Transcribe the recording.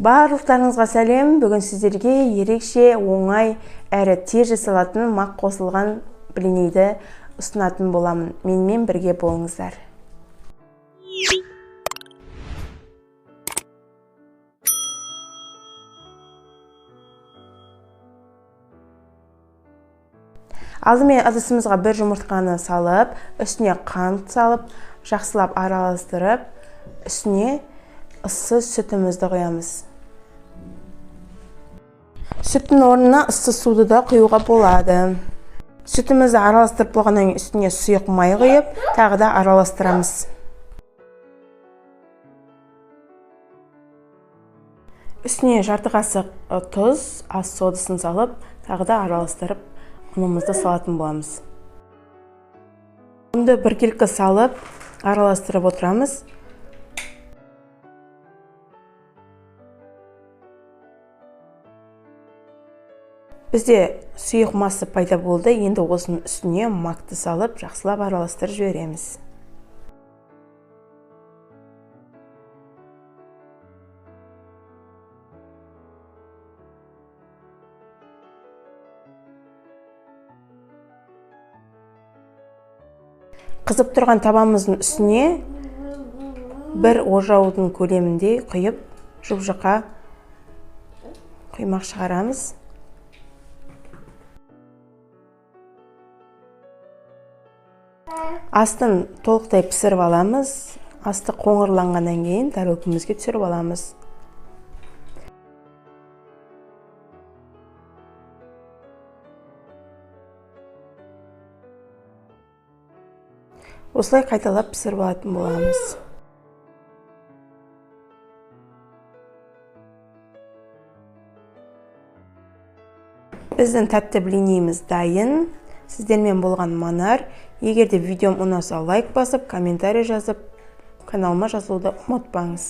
Барлықтарыңызға сәлем. Бүгін сіздерге ерекше оңай әрі тез жасалатын мак қосылған блинейді ұсынатын боламын. Менімен бірге болыңыздар. Алдымен ыдысымызға бір жұмыртқаны салып, үстіне қант салып, жақсылап араластырып, үстіне ыссы сүтімізді құямыз. Сүттің орнына ыссы суды да құюға болады. Сүтімізді араластырып болғаннан кейін үстіне сұйық май құйып, тағы да араластырамыз. Үстіне жарты қасық тұз, ас содасын салып, тағы да араластырып, ұнымызды салатын боламыз. Ұнды біркелкі салып, араластырып отырамыз. Бізде сұйық масса пайда болды. Енді осының үстіне макты салып, жақсылап араластырып жібереміз. Қызып тұрған табамыздың үстіне бір ожаудың көлемінде құйып, жұп-жұқа құймақ шығарамыз. Астын толықтай пісіріп аламыз. Асты қоңырланғаннан кейін тарелкамызға түсіріп аламыз. Осылай қайталап пісіріп алатын боламыз. Біздің тәтті блинейіміз дайын. Сіздермен болған Манар. Егер де видеом ұнаса, лайк басып, комментарий жазып, каналыма жазылуды ұмытпаңыз.